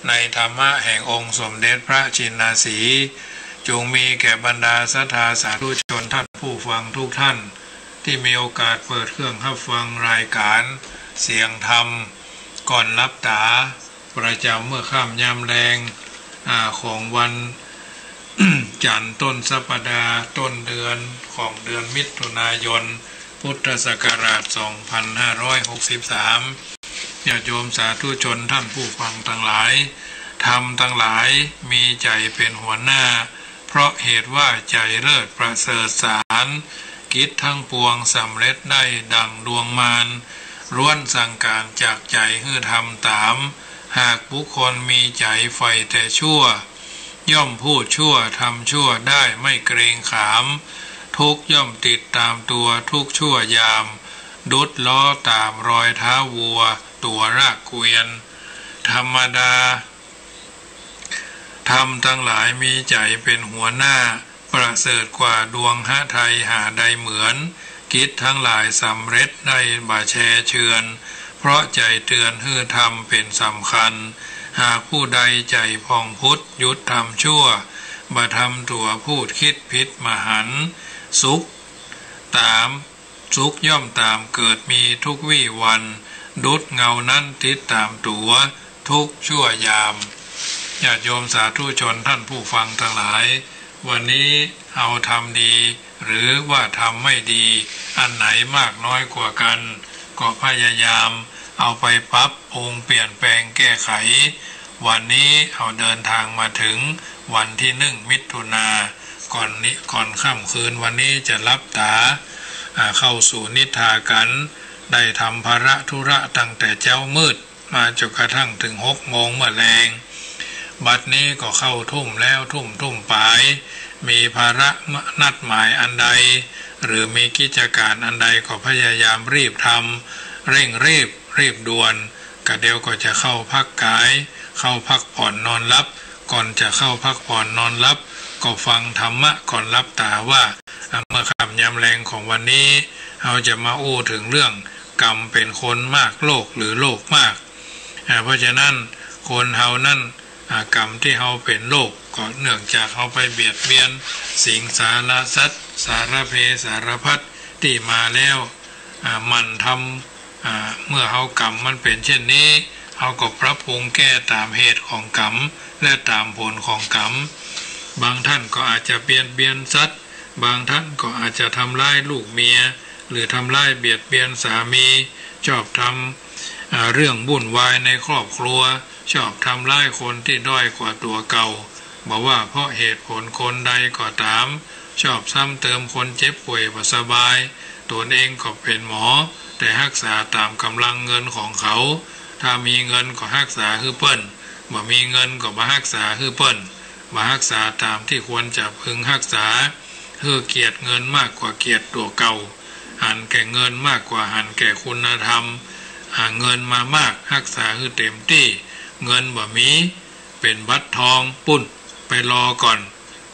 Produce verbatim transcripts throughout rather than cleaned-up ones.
ในธรรมะแห่งองค์สมเด็จพระจินนาสีห์ จงมีแก่บรรดาศรัทธาสาธุชนท่านผู้ฟังทุกท่าน ตี้มีโอกาสเปิดเครื่องฮับฟังรายก๋านเสียงธรรมก่อนหลับต๋า ประจ๋ำเมื่อค่ำยามแลง อ่า ของวัน จันทร์ต้นสัปดาห์ ต้นเดือนของเดือนมิถุนายน พุทธศักราช สองพันห้าร้อยหกสิบสาม ญาติโยมสาธุชนท่านผู้ฟังตังหลาย ธรรมตังหลายมีใจ๋เป๋นหัวหน้า เพราะเหตุว่าใจ๋เลิศประเสริฐสาร กิจทั้งปวงสำเร็จได้ดั่งดวงมาร ล้วนสั่งก๋านจากใจ๋หื้อทำต๋าม หากบุคคลมีใจ๋ใฝ่แต่ชั่ว ย่อมพูดชั่วทำชั่วได้ไม่เกรงขาม ทุกข์ย่อมติดต๋ามตั๋วทุกชั่วยาม ดุจล้อต๋ามรอยเท้าวัวตั๋วรากเกวียน ธรรมดา ธรรมตังหลายมีใจ๋เป๋นหัวหน้า ประเสริฐกว่าดวงหทัยหาใดเหมือน กิจทั้งหลายสำเร็จได้บ่แชเชือน เพราะใจ๋เตือนหื้อทำเป๋นสำคัญ หากผู้ใดใจ๋ผ่องพุทธหยุดทำชั่ว บ่ทำตั๋วพูดคิดผิดมหันต์ สุขต๋าม สุขย่อมต๋ามเกิดมีทุกวี่วัน ดุจเงานั้นติดต๋ามตั๋วทุกชั่วยาม ญาติโยมสาธุชนท่านผู้ฟังตังหลาย วันนี้เอาธรรมดีหรือว่าธรรมไม่ดีอันไหนมากน้อยกว่ากั๋น ก็พยายามเอาไปปรับปรุงเปลี่ยนแปลงแก้ไข วันนี้เอาเดินทางมาถึงวันตี้หนึ่งมิถุนา ก่อนนี้ ก่อนค่ำคืนวันนี้จะหลับต๋า อ่า เข้าสู่นิทรากั๋น ได้ทำภาระธุระตั้งแต่เจ๊ามืดมาจ๋นกระทั่งเถิงหกโมงเมื่อแลง บัดนี้ก็เข้าทุ่มแล้ว ทุ่ม ทุ่มป๋าย มีภาระนัดหมายอันใด หรือมีกิจก๋านอันใดก็พยายามรีบทำ เร่งรีบ รีบด่วน กะเดี๋ยวก็จะเข้าพักก๋าย เข้าพักผ่อนนอนหลับ ก่อนจะเข้าพักผ่อนนอนหลับ ก็ฟังธรรมะก่อนหลับต๋าว่า อ่า เมื่อค่ำยามแลงของวันนี้ เฮาจะมาอู้เถิงเรื่องกรรมเป๋นคนมากโลกหรือโลกมาก อ่า เพราะฉะนั้นคนเฮานั้น อ่า กรรมตี้เฮาเป๋นโลก ก็เนื่องจากเฮาไปเบียดเบียนสิงสารสัตว์ สารเพสารพัดตี้มาแล้ว อ่า หมั่นทำ อ่า เมื่อเฮากรรมมันเป๋นเช่นนี้ เฮาก็ปรับปรุงแก้ต๋ามเหตุของกรรมและต๋ามผลของกรรม บางท่านก็อาจจะเบียดเบียนสัตว์ บางท่านก็อาจจะทำร้ายลูกเมีย หรือทำร้ายเบียดเบียนสามี ชอบทำ อ่า เรื่องวุ่นวายในครอบครัว ชอบทำร้ายคนตี้ด้อยกว่าตั๋วเก่า บ่ว่าเพราะเหตุผลคนใดก็ต๋าม ชอบซ้ำเติมคนเจ็บป่วยบ่สบาย ตนเองก็เป๋นหมอ แต่ฮักษาต๋ามก๋ำลังเงินของเขา ถ้ามีเงินก็ฮักษาหื้อเปิ้น บ่มีเงินก็บ่ฮักษาหื้อเปิ้น บ่ฮักษาต๋ามตี้ควรจะพึงฮักษา หื้อเกียรติเงินมากกว่าเกียรติตั๋วเก่า หันแก่เงินมากกว่าหันแก่คุณธรรม หาเงินมามากฮักษาหื้อเต๋มตี้ เงินบ่มี เป๋นบัตรทองปุ้น ไปรอก่อน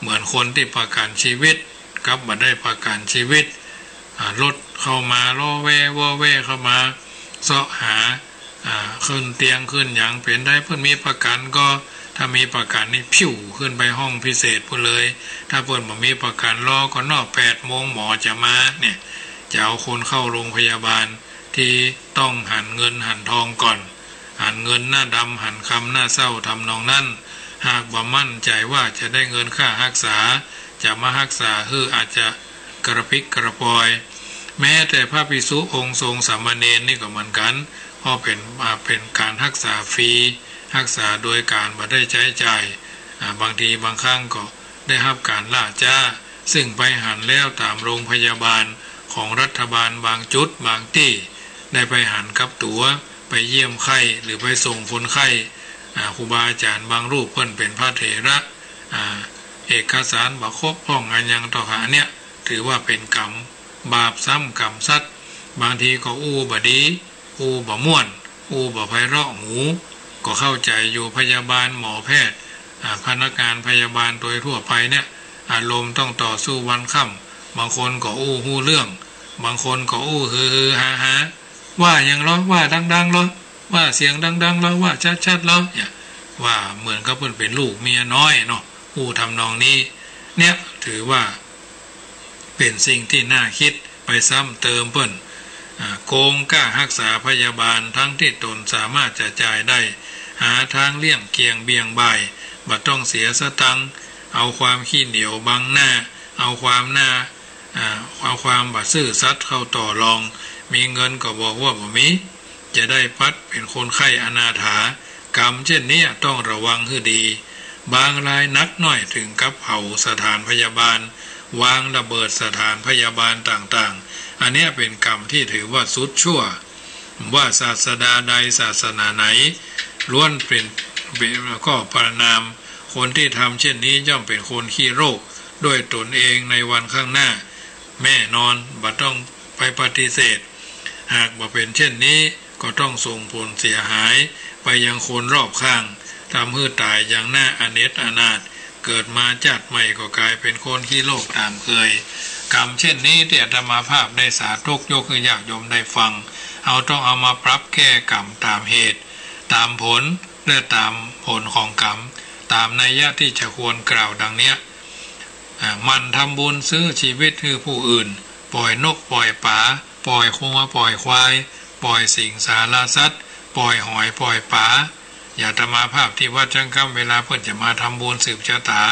เหมือนคนตี้ประกั๋นชีวิต กับบ่ได้ประกั๋นชีวิต อ่า รถเข้ามาล้อแว่วอแว่เข้ามา เซาะหา อ่า ขึ้นเตียงขึ้นหยัง เป๋นใดเปิ้นมีประกั๋นก็ ถ้ามีประกั๋นนี่พิ้วขึ้นไปห้องพิเศษปุ้นเลย ถ้าเปิ้นบ่มีประกั๋น รอก่อนเนาะ แปดโมงหมอจะมา เนี่ย จะเอาคนเข้าโรงพยาบาล ตี้ต้องหันเงินหันทองก่อน หันเงินหน้าดำ หันคำหน้าเศร้า ทำนองนั้น หากบ่มั่นใจ๋ว่าจะได้เงินค่าฮักษา จะมาฮักษาหื้ออาจจะกระปิดกระปอย แม้แต่พระภิกษุองค์ทรงสามเณรนี่ก็เหมือนกั๋น เพราะเป๋น อ่า เป๋นก๋านฮักษาฟรี ฮักษาโดยก๋านบ่ได้ใจ๊จ่าย อ่า บางทีบางครั้งก็ได้ฮับก๋านล่าจ๊า ซึ่งไปหันแล้วต๋ามโรงพยาบาลของรัฐบาลบางจุดบางตี้ ได้ไปหันกับตั๋ว ไปเยี่ยมไข้ หรือไปส่งคนไข้ อ่า ครูบาอาจ๋ารย์บางรูปเปิ้นเป๋นพระเถระ อ่า เอกสารบ่ครบถ้วนอันหยังต่อหาเนี่ย ถือว่าเป๋นกรรมบาปซ้ำกรรมซัด บางทีก็อู้บ่ดี อู้บ่ม่วน อู้บ่ไพเราะหู ก็เข้าใจ๋อยู่ พยาบาลหมอแพทย์ อ่า พนักงานพยาบาลโดยทั่วไปเนี่ย อารมณ์ต้องต่อสู้วันค่ำ บางคนก็อู้ฮู้เรื่อง บางคนก็อู้ฮือๆฮาๆ ว่าหยังลอ ว่าดังๆลอ ว่าเสียงดังๆลอ ว่าชัดๆลอ เนี่ย ว่าเหมือนกับเปิ้นเป๋นลูกเมียน้อยเนาะ อู้ทำนองนี้ เนี่ยถือว่าเป๋นสิ่งตี้น่าคิด ไปซ้ำเติมเปิ้น อ่า โกงก้าฮักษาพยาบาล ทั้งตี้ต๋นสามารถจะจ่ายได้ หาตางเลี้ยงเกียงเบียงบ่าย บ่ต้องเสียสตางค์ เอาความขี้เหนียวบังหน้า เอาความหน้า อ่า เอาความบ่ซื่อสัตย์เข้าต่อรอง มีเงินก็บอกว่าบ่มี จะได้ปัดเป๋นคนไข้อนาถา กรรมเจ้นนี้ต้องระวังหื้อดี บางรายหนักน้อยเถิงกับเผาสถานพยาบาล วางระเบิดสถานพยาบาลต่างๆ อันเนี้ยเป๋นกรรมตี้ถือว่าสุดชั่ว ว่าศาสดาใดศาสนาไหน ล้วนเป๋น เป๋น ก็ประณาม คนตี้ทำเจ้นนี้ย่อมเป๋นคนขี้โรค ด้วยตนเองในวันข้างหน้า แน่นอน บ่ต้องไปปฏิเสธ หากบ่เป๋นเจ้นนี้ ก็ต้องส่งผลเสียหายไปยังคนรอบข้าง ทำหื้อต๋ายอย่างน่าอเนจอนาถ เกิดมาจาติใหม่ก็ก๋ายเป๋นคนขี้โรคต๋ามเกย กรรมเจ้นนี้ตี้อาตมาภาพได้สาธกยกหื้อญาติโยมได้ฟัง เฮาต้องเอามาปรับแก้กรรมต๋ามเหตุ ต๋ามผล และต๋ามผลของกรรม ต๋ามนัยยะตี้จะควรกล่าวดังเนี้ย อ่า หมั่นทำบุญซื้อชีวิตหื้อผู้อื่น ป่อยนกป่อยป๋า ป่อยงัวป่อยควาย ป่อยสิงสารสัตว์ ป่อยหอยป่อยป๋า อย่างอาตมาภาพตี้วัดจั๊งกำ เวลาเปิ้นจะมาทำบุญสืบชะตา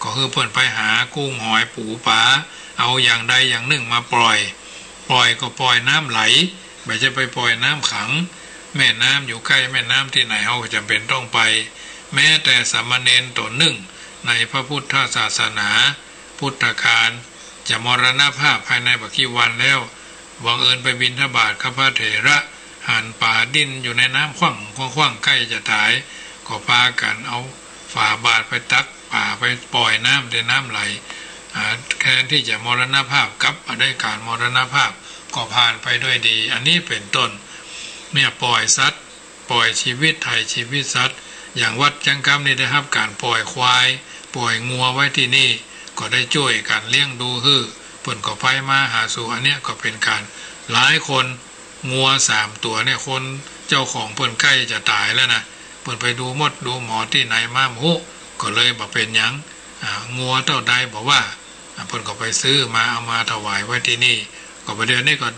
ก็หื้อเปิ้นไปหากุ้งหอยปูป๋า เอาอย่างใดอย่างนึ่งมาป่อย ป่อยก็ป่อยน้ำไหล บ่ใจ้ไปป่อยน้ำขัง แม่น้ำอยู่ใก้แม่น้ำตี้ไหน เฮาก็จ๋ำเป๋นต้องไป แม้แต่สามเณรต๋นนึ่งในพระพุทธศาสนาพุทธกาล จะมรณภาพภายในบ่กี่วันแล้ว บังเอิญไปบิณฑบาตกับพระเถระ หันป๋าดิ้นอยู่ในน้ำขว้างขว้างๆ ใก้จะต๋าย ก็ปากั๋นเอาฝาบาตรไปตักป๋าไปป่อยน้ำ แต่น้ำไหล อ่า แทนตี้จะมรณภาพ กลับบ่ได้ก๋านมรณภาพ ก็ผ่านไปด้วยดี อันนี้เป๋นต้น เนี่ยป่อยสัตว์ ป่อยชีวิต ไถ่ชีวิตสัตว์ อย่างวัดจั๊งกำนี่ได้ฮับก๋านป่อยควาย ป่อยงัวไว้ตี้นี่ ก็ได้จ้วยกั๋นเลี้ยงดูหื้อ เปิ้นก็ไปมาหาสู่ อันเนี้ยก็เป๋นก๋าน หลายคน งัวสามตั๋วเนี่ย คนเจ้าของเปิ้นใก้จะต๋ายแล้วนะ เปิ้นไปดูมดดูหมอตี้ไหนมาบ่ฮู้ ก็เลยบ่เป๋นหยัง อ่า งัวเต้าใดบ่ว่า อ่า เปิ้นก็ไปซื้อมาเอามาถวายไว้ตี้นี่ ก็ประเดี๋ยวนี้ก็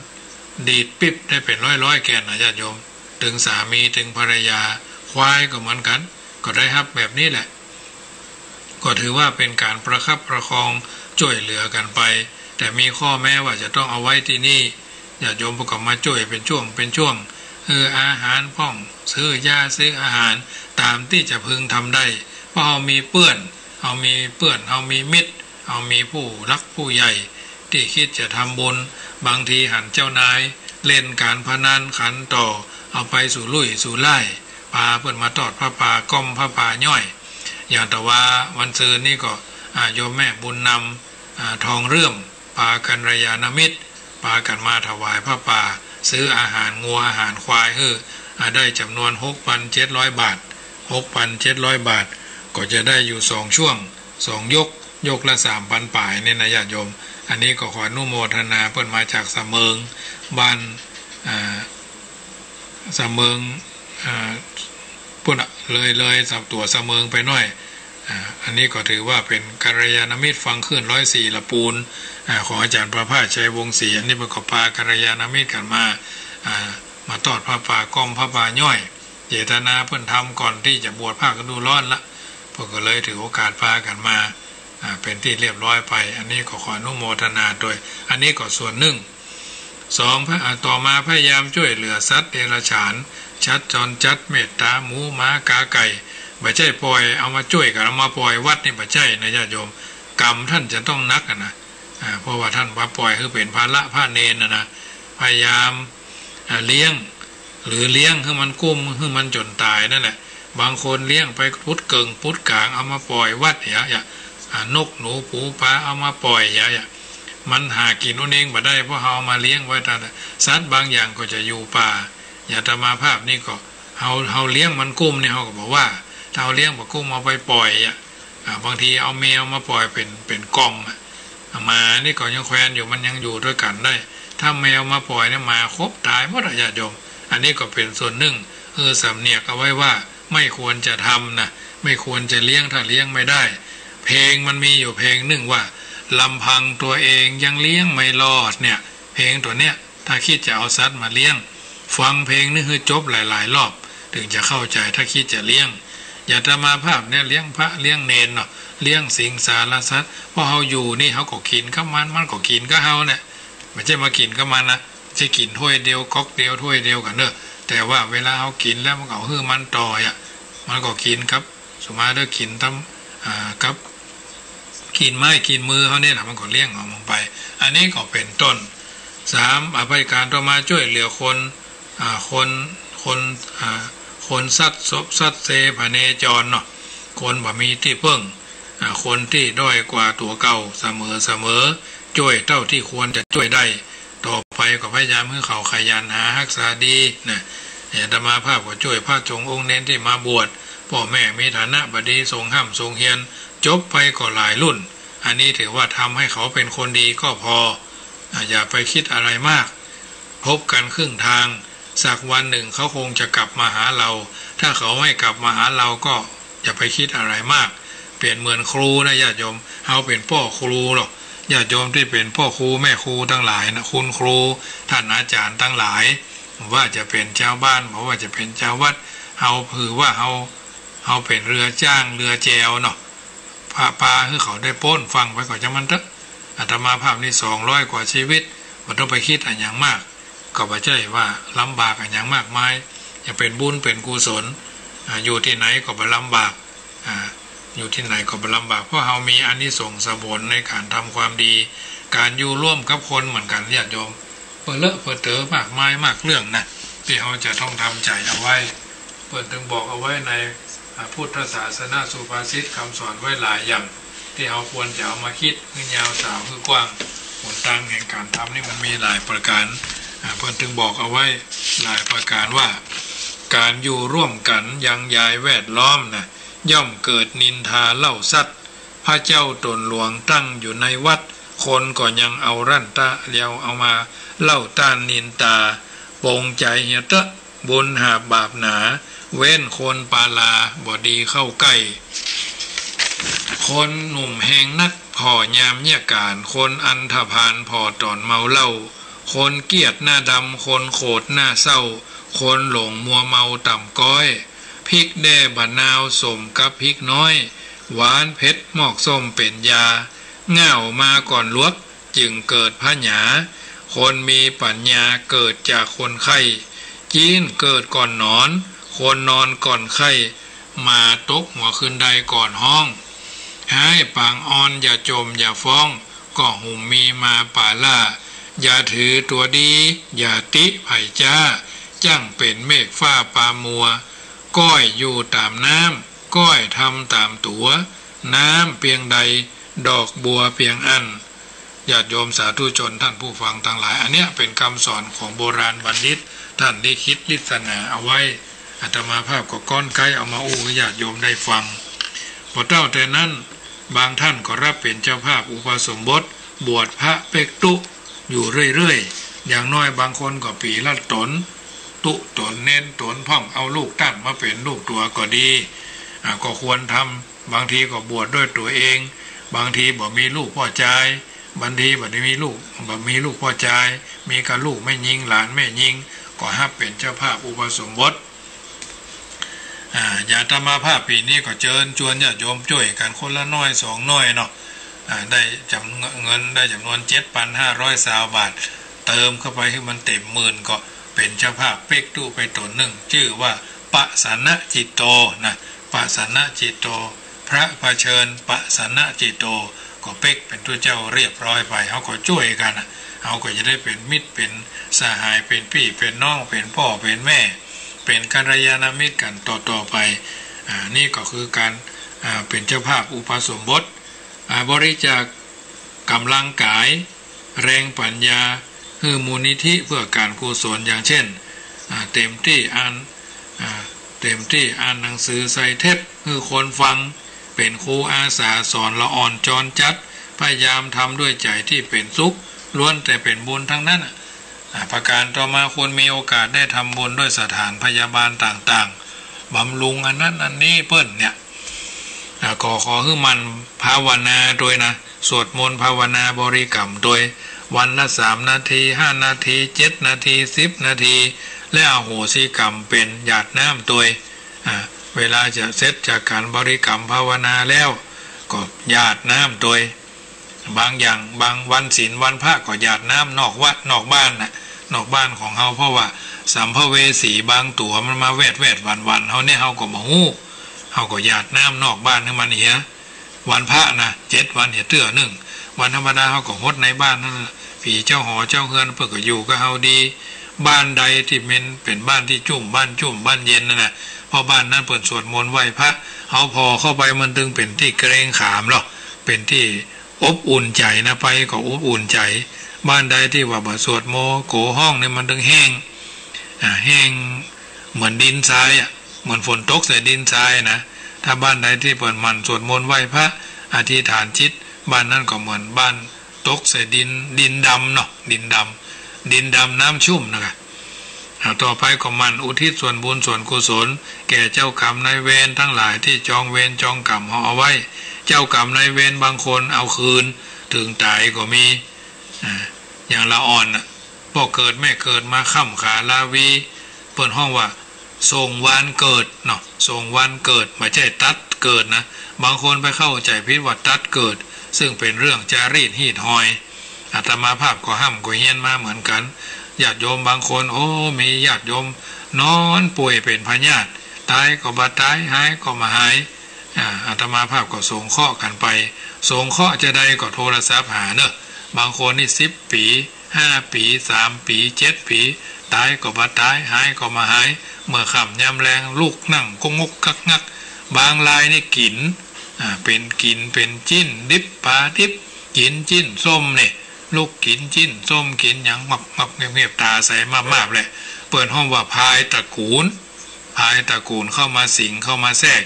ดีดปิ๊บได้เป๋นร้อยๆ แก่นนะญาติโยม เถิงสามีเถิงภรรยา ควายก็เหมือนกั๋น ก็ได้ฮับแบบนี้แหละ ก็ถือว่าเป๋นก๋านประคับประคองจ้วยเหลือกั๋นไป แต่มีข้อแม้ว่าจะต้องเอาไว้ตี้นี่ ญาติโยมก็มาจ้วยเป๋นจ้วงเป๋นจ้วง หื้ออาหารพ่อง ซื้อยาซื้ออาหาร ต๋ามตี้จะพึงทำได้ เพราะเฮามีเปื้อน เฮามีเปื้อน เฮามีมิตร เฮามีผู้หลักผู้ใหญ่ ตี้กึ๊ดจะทำบุญ บางทีหันเจ้านายเล่นก๋านพนันขันต่อ เอาไปสุรุ่ยสุร่าย ปาเปิ้นมาตอดผ้าป่า ก้อมผ้าป่าย้อย อย่างแต่ว่าวันซืนนี่ก็ อ่า โยมแม่บุญนำ อ่า ทองเรื่อม ปากัลยาณมิตร ปากั๋นมาถวายผ้าป่า ซื้ออาหารงัวอาหารควายหื้อ อ่า ได้จ๋ำนวนหกปันเจ็ดร้อยบาท หกปันเจ็ดร้อยบาท ก็จะได้อยู่สองช่วง สองยก ยกละสามปันป๋ายนี่นะญาติโยม อันนี้ก็ขออนุโมทนา เปิ้นมาจากสะเมิง บ้าน อ่า สะเมิง อ่า ปุ้นน่ะ เลย เลยสามตั๋วสะเมิงไปหน้อย อ่า อันนี้ก็ถือว่าเป๋นกัลยาณมิตรฟังคลื่นร้อยสี่ละปูน อ่า ของอาจ๋ารย์ประภาส ชัยวงศ์ศรี อันนี้เปิ้นก็ปากัลยาณมิตรกั๋นมา อ่า มาตอดผ้าป่า ก้อมผ้าป่าย้อย เจตนาเปิ้นทำก่อนตี้จะบวชภาคฤดูร้อนละ เปิ้นก็เลยถือโอกาสปากั๋นมา อ่า เป๋นตี้เรียบร้อยไป อันนี้ก็ขออนุโมทนาตวย อันนี้ก็ส่วนนึ่ง สอง พระ อ่า ต่อมาพยายามจ้วยเหลือสัตว์เดรัจฉาน สัตว์จรจัด เมตต๋าหมูหมากาไก่ บ่ใจ้ป่อย เอามาจ้วยกั๋นเอามาป่อยวัดนี่บ่ใจ้นะญาติโยม กรรมต้านจะต้องหนักอะนะ อ่า เพราะว่าต้านมาป่อยหื้อเป๋นภาระพระเณรน่ะนะ พยายาม อ่า เลี้ยง หรือเลี้ยงหื้อมันกุ้ม หื้อมันจ๋นต๋ายนั่นแหละ บางคนเลี้ยงไปปุ๊ดเกิ่งปุ๊ดก๋าง เอามาป่อยวัดเหีย อ่า นกหนูปูป๋าเอามาป่อยเหีย มันหากิ๋นเอาเองบ่ได้ เพราะเฮาเอามาเลี้ยงไว้ตลอด สัตว์บางอย่างก็จะอยู่ป่า อย่างอาตมาภาพนี่ก็ เฮา เฮาเลี้ยงมันกุ้มนี่เฮาก็บ่ว่า ถ้าเฮาเลี้ยงบ่กุ้มเอาไปป่อยอะ อ่า บางทีเอาแมวมาป่อยเป๋น เป๋นกล่องอะ หมานี่ก็ยังแควนอยู่ มันยังอยู่ตวยกั๋นได้ ถ้าแมวมาป่อยเนี่ย หมาขบต๋ายหมดอะญาติโยม อันนี้ก็เป๋นส่วนนึ่ง เออ สำเนียกเอาไว้ว่า ไม่ควรจะทำนะ ไม่ควรจะเลี้ยง ถ้าเลี้ยงไม่ได้ เพลงมันมีอยู่เพลงหนึ่งว่า ลำพังตัวเองยังเลี้ยงไม่รอดเนี่ย เพลงตั๋วเนี้ย ถ้าคิดจะเอาสัตว์มาเลี้ยง ฟังเพลงนี้หื้อจบหลายๆ รอบ ถึงจะเข้าใจ๋ ถ้าคิดจะเลี้ยง อย่างอาตมาภาพเนี่ยเลี้ยงพระเลี้ยงเณรเนาะ เลี้ยงสิงสารสัตว์ เพราะเฮาอยู่นี่เฮาก็กิ๋นกับมัน มันก็กิ๋นกับเฮาเนี่ย บ่ใจ้มากิ๋นกับมันนะ บ่ใจ้กิ๋นถ้วยเดียว ก๊อกเดียว ถ้วยเดียวกั๋นเน่อ แต่ว่าเวลาเฮากิ๋นแล้วมันก็เอาหื้อมันต่อยอะ มันก็กิ๋นกับ ส่วนมากเด้อกิ๋นตำ อ่า กับ กิ๋นไม้กิ๋นมือเฮานี่แหละ มันก็เลี้ยงเอามันไป อันนี้ก็เป๋นต้น สาม อภัยการต่อมาจ้วยเหลือคน อ่า คน คน อ่า คนสัตว์สบสัตว์เส พเนจรเนาะ คนบ่มีตี้เปิ้ง อ่า คนตี้ด้อยกว่าตั๋วเก่าเสมอเสมอ จ้วยเต้าตี้ควรจะจ้วยได้ ต่อไปก็พยายามหื้อเขาขยันหาฮักษาดีนะ อาตมาภาพก็จ้วยพระสงฆ์องค์เณรตี้มาบวช ป้อแม่มีฐานะบ่ดี ส่งฮ่ำส่งเฮียน จบไปก็หลายรุ่น อันนี้ถือว่าทำให้เขาเป๋นคนดีก็พอ อ่า อย่าไปคิดอะไรมาก พบกั๋นครึ่งทาง สักวันหนึ่งเขาคงจะกลับมาหาเรา ถ้าเขาไม่กลับมาหาเราก็อย่าไปคิดอะไรมาก เป๋นเหมือนครูนะญาติโยม เฮาเป๋นป้อครูเนาะ ญาติโยมตี้เป๋นป้อครูแม่ครูตังหลายนะ คุณครู ท่านอาจ๋ารย์ตังหลาย บ่ว่าจะเป๋นจาวบ้าน บ่ว่าจะเป๋นจาววัด เฮาถือว่าเฮา เฮาเป๋นเฮือจ้างเฮือแจวเนาะ ปา ปาหื้อเขาได้ป๊นฟังไปก็จางมันเต๊อะ อาตมาภาพนี่สองร้อยกว่าชีวิต บ่ต้องไปคิดอะหยังมาก ก็บ่ใจ้ว่าลำบากอะหยังมากมาย จะเป๋นบุญเป๋นกุศล อ่า อยู่ตี้ไหนก็บ่ลำบาก อ่า อยู่ตี้ไหนก็บ่ลำบาก เพราะเฮามีอานิสงส์สะผลในก๋านทำความดี ก๋านอยู่ร่วมกับคนเหมือนกั๋นญาติโยม เปิ้นเลอะเปิ้นเต๋อมากมายมากเรื่องนะ ตี้เฮาจะต้องทำใจ๋เอาไว้ เปิ้นตึงบอกเอาไว้ใน อ่า พุทธศาสนสุภาษิต กำสอนไว้หลายอย่าง ตี้เฮาควรจะเอามาคิดหื้อยาวสาวหื้อกว้าง หนตางแห่งก๋านทำนี่มันมีหลายประก๋าน อ่า เปิ้นตึงบอกเอาไว้หลายประก๋านว่า ก๋านอยู่ร่วมกั๋นยังยายแวดล้อมนะ ย่อมเกิดนินทาเล่าสัตว์ พระเจ้าต๋นหลวงตั้งอยู่ในวัด คนก็ยังเอารั้นตะเลียวเอามาเล่าต้านนินตา ปงใจ๋เหียเต๊อะ บุญหาบบาปหนา เว้นคนปาลาบ่ดีเข้าใก้ คนหนุ่มแฮงนักผ่อยามเยียะก๋าน คนอันธพาลผ่อต๋อนเมาเหล้า คนเกียจหน้าดำ คนโขดหน้าเศร้า คนหลงมัวเมาต่ำก๊อย พริกแด้บะนาวสมกับพริกน้อย หวานเผ็ดมอกส้มเป๋นยา ง่าวมาก่อนหลวกจึงเกิดผญา คนมีปั๋ญญาเกิดจากคนใค่ จี๊นเกิดก่อนหนอน คนนอนก่อนใค่ หมาตกหัวคืนใดก่อนฮ้อง ฮ้ายปางอ่อนอย่าจ่มอย่าฟ้อง ก็หุมมีมาป๋าล่า อย่าถือตั๋วดี อย่าติใผจ๊า จั้งเป๋นเมฆฟ้าปามัว ก้อยอยู่ต๋ามน้ำ ก้อยทำต๋ามตั๋ว น้ำเปียงใด ดอกบัวเปียงอั้น ญาติโยมสาธุชนท่านผู้ฟังตังหลาย อันเนี้ยเป๋นกำสอนของโบราณบัณฑิต ท่านลิขิตลิสนาเอาไว้ อาตมาภาพก็ก๊อนไก๊เอามาอู้หื้อญาติโยมได้ฟัง บ่เต้าแต่นั้น บางท่านก็ฮับเป๋นเจ้าภาพอุปสมบท บวชพระเป๊กตุ๊อยู่เรื่อยๆ อย่างน้อยบางคนก็ปี๋ละต๋น ตุ๊ต๋นเณรต๋นพ่อง เอาลูกตั้งมาเป๋นลูกตั๋วก็ดี อ่า ก็ควรทำ บางทีก็บวชด้วยตั๋วเอง บางทีบ่มีลูกป้อจาย บางทีบ่ได้มีลูก บ่มีลูกป้อจาย มีก้าลูกแม่ญิง หลานแม่ญิง ก็ฮับเป๋นเจ้าภาพอุปสมบท อ่า อย่างอาตมาภาพปี๋นี้ก็เจิญจวนญาติโยมจ้วยกั๋นคนละน้อยสองน้อยเนาะ อ่า ได้จ๋ำ เงินได้จ๋ำนวนเจ็ดปันห้าร้อยซาวบาท เติมเข้าไปหื้อมันเต๋มหมื่น ก็เป๋นเจ้าภาพเป๊กตุ๊ไปต๋นนึ่ง จื้อว่าปสานจิตโตนะ ปสานจิตโต พระเผชิญปสานจิตโต ก็เป๊กเป๋นตุ๊เจ้าเรียบร้อยไป เฮาก็จ้วยกั๋นน่ะ เฮาก็จะได้เป๋นมิตรเป๋นสหาย เป๋นปี้เป๋นน้อง เป๋นป้อเป๋นแม่ เป๋นกัลยาณมิตรกั๋นต่อๆ ไป อ่า นี่ก็คือก๋าน อ่า เป๋นเจ้าภาพอุปสมบท อ่า บริจาคก๋ำลังก๋าย แรงปั๋ญญา หื้อมูลนิธิเพื่อก๋านกุศล อย่างเช่น อ่า เต๋มตี้อ่าน อ่า เต๋มตี้อ่านหนังสือใส่เทปหื้อคนฟัง เป๋นครูอาสาสอนละอ่อนจรจัด พยายามทำด้วยใจ๋ตี้เป๋นสุข ล้วนแต่เป๋นบุญตังนั้นน่ะ อ่า ประก๋านต่อมา ควรมีโอกาสได้ทำบุญด้วยสถานพยาบาลต่างๆ บำรุงอันนั้นอันนี้เปิ้นเนี่ย อ่า ก็ขอหื้อหมั่นภาวนาตวยนะ สวดมนต์ภาวนาบริกรรมตวย วันละสามนาที ห้านาที เจ็ดนาที สิบนาที และอโหสิกรรมเป๋นหยาดน้ำตวย อ่า เวลาจะเสร็จจากก๋านบริกรรมภาวนาแล้ว ก็หยาดน้ำตวย บางอย่าง บางวันศีลวันพระก็หยาดน้ำนอกวัดนอกบ้านน่ะ นอกบ้านของเฮา เพราะว่าสัมภเวสีบางตั๋วมันมาแวดแวดหวั่นหวั่นเฮาเนี่ย เฮาก็บ่ฮู้ เฮาก็หยาดน้ำนอกบ้านหื้อมันเหีย วันพระนะ เจ็ดวันเหียเตื้อนึ่ง วันธรรมดาเฮาก็หดในบ้านหั้นน่ะ ผีเจ้าหอเจ้าเฮือนเปิ้นก็อยู่กับเฮาดี บ้านใดตี้มันเป๋นบ้านตี้จุ้ม บ้านจุ้มบ้านเย็นนั่นน่ะ เพราะบ้านนั้นเปิ้นสวดมนต์ไหว้พระ เฮาผ่อเข้าไปมันตึงเป๋นตี้เกรงขามลอ เป๋นตี้อบอุ่นใจ๋นะ ไปก็อบอุ่นใจ๋ บ้านใดตี้ว่าบ่สวดมนต์โกห้องเนี่ยมันตึงแห้ง อ่า แห้งเหมือนดินทรายอะ เหมือนฝนตกใส่ดินทรายนะ ถ้าบ้านใดตี้เปิ้นหมั่นสวดมนต์ไหว้พระ อธิษฐานจิต บ้านนั้นก็เหมือนบ้านตกใส่ดิน ดินดำเนาะ ดินดำ ดินดำน้ำชุ่มนะคะ อ่า ต่อไปก็หมั่นอุทิศส่วนบุญส่วนกุศล แก่เจ้ากรรมนายเวรตังหลายตี้จองเวรจองกรรมเฮาเอาไว้ เจ้ากรรมนายเวรบางคนเอาคืน เถิงต๋ายก็มี อ่า อย่างละอ่อนน่ะ ป้อเกิดแม่เกิดมาค่ำขาลาวี เปิ้นฮ้องว่า ส่งวานเกิดเนาะ ส่งวานเกิด บ่ใจ้ตัดเกิดนะ บางคนไปเข้าใจ๋ผิดว่าตัดเกิด ซึ่งเป๋นเรื่องจารีตฮีตฮอย อาตมาภาพก็ฮ่ำก็เฮียนมาเหมือนกั๋น ญาติโยมบางคน โอ้ มีญาติโยมนอนป่วยเป๋นพยาธิ ต๋ายก็บ่ต๋าย หายก็บ่หาย อ่า อาตมาภาพก็สงเคราะห์กั๋นไป สงเคราะห์จาใดก็โทรศัพท์หาเนาะ บางคนนี่สิบปี๋ ห้าปี๋ สามปี๋ เจ็ดปี๋ ต๋ายก็บ่ต๋าย หายก็บ่หาย เมื่อค่ำยามแลงลุกนั่งกุกงุกกักงัก บางรายนี่กิ๋น อ่า เป๋นกิ๋น เป๋นจิ๊นดิบ ป๋าดิบ กิ๋นจิ๊นส้มนี่ ลุกกิ๋นจิ๊นส้ม กิ๋นหยังงับๆ เงียบๆ ต๋าใสมาบๆ แหละ เปิ้นฮ้องว่าพายตระกูล พายตระกูลเข้ามาสิงเข้ามาแทรก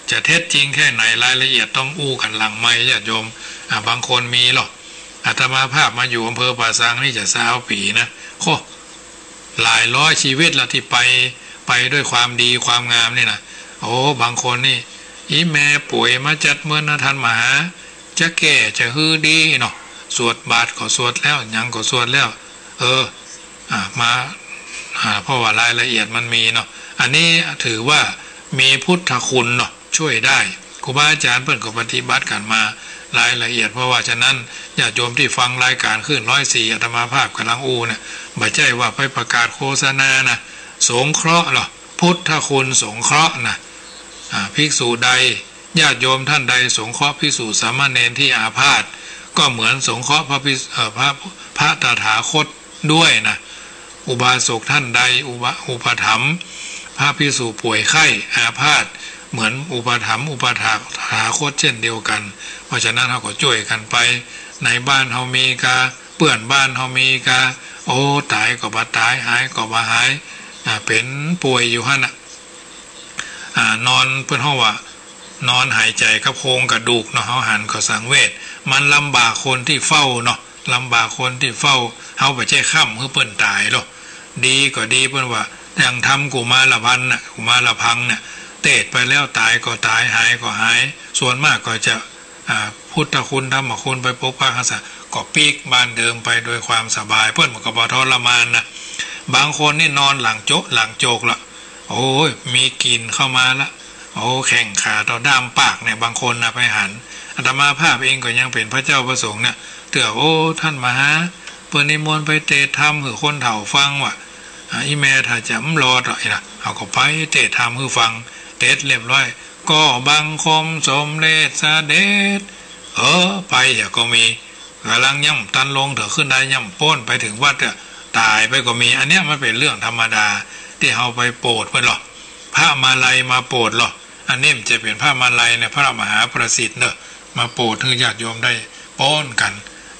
จะเท็จจริงแค่ไหนรายละเอียดต้องอู้กั๋นหลังไมค์ญาติโยม อ่า บางคนมีลอ อาตมาภาพมาอยู่อำเภอป่าซางนี่จะซาวปี๋นะ โอ้ หลายร้อยชีวิตละตี้ไป ไปด้วยความดีความงามนี่นะ โอ้ บางคนนี่ อี่แม่ป่วยมาจัดเมินนะท่านมหา จะแก้จะหื้อดีเนาะ สวดบาตรก็สวดแล้ว หยังก็สวดแล้ว เออ อ่า มา อ่า เพราะว่ารายละเอียดมันมีเนาะ อันนี้ถือว่ามีพุทธคุณเนาะ ช่วยได้ ครูบาอาจ๋ารย์เปิ้นก็ปฏิบัติกั๋นมาหลายละเอียด เพราะว่าฉะนั้นญาติโยมตี้ฟังรายก๋านคลื่นร้อยสี่ อาตมาภาพก่ำลังอู้เนี่ย บ่ใจ้ว่าไปประกาศโฆษณานะ สงเคราะห์ลอ พุทธคุณสงเคราะห์นะ อ่า ภิกษุใด ญาติโยมท่านใดสงเคราะห์ภิกษุสามเณรตี้อาพาธ ก็เหมือนสงเคราะห์พระภิกษุ เอ่อ พระ พระตถาคตด้วยนะ อุบาสกท่านใดอุป อุปถัมภ์พระภิกษุป่วยไข้อาพาธ เหมือนอุปถัมภ์อุปถากตถาคตเช่นเดียวกั๋น เพราะฉะนั้นเฮาก็จ้วยกั๋นไป ในบ้านเฮามีกา เปื้อนบ้านเฮามีกา โอ้ ต๋ายก็บ่ต๋าย หายก็บ่หาย อ่า เป๋นป่วยอยู่หั้นน่ะ อ่า นอน เปิ้นฮ้องว่า นอนหายใจ๋กับโครงกระดูกเนาะ เฮาหันก็สังเวช มันลำบากคนตี้เฝ้าเนาะ ลำบากคนตี้เฝ้า เฮาบ่ใจ้ค้ำหื้อเปิ้นต๋ายลอ ดีก็ดี เปิ้นว่า อย่างธรรมกุมารพันธ์น่ะ กุมารพังเนี่ย เตศน์ไปแล้วต๋ายก็ต๋าย หายก็หาย ส่วนมากก็จะ อ่า พุทธคุณธรรมคุณไปปกปักรักษา ก็ปิ๊กบ้านเดิมไปโดยความสบาย เปิ้นมันก็บ่ทรมานนะ บางคนนี่นอนหลังโจ๊ะหลังโจกละ โอ้ย มีกลิ่นเข้ามาละ โอ้ แข้งขาเต้าด้ามปากเนี่ย บางคนนะไปหัน อาตมาภาพเองก็ยังเป๋นพระเจ้าพระสงฆ์เนี่ย เตื้อ โอ้ ท่านมหา เปิ้นนิมนต์ไปเตศน์ธรรมหื้อคนเฒ่าฟังว่ะ อ่า อี่แม่ถ้าจะบ่รอดอ่ะ นี่นะ เฮาก็ไปเตศน์ธรรมหื้อฟัง เตศน์เรียบร้อย ก็บังคมสมเด็จเสด็จ เออ ไปเหียก็มี ก่ำลังยังบ่ตันลงเถิงขึ้นได ยังบ่ป๊น ไปเถิงวัดอะ ต๋ายไปก็มี อันเนี้ยมันเป๋นเรื่องธรรมดา ตี้เฮาไปโปรดเปิ้นลอ พระมาลัยมาโปรดลอ อันนี้มันจะเป๋นพระมาลัยเนี่ย พระมหาประสิทธิ์เนาะ มาโปรดหื้อญาติโยมได้ป๊นกั๋น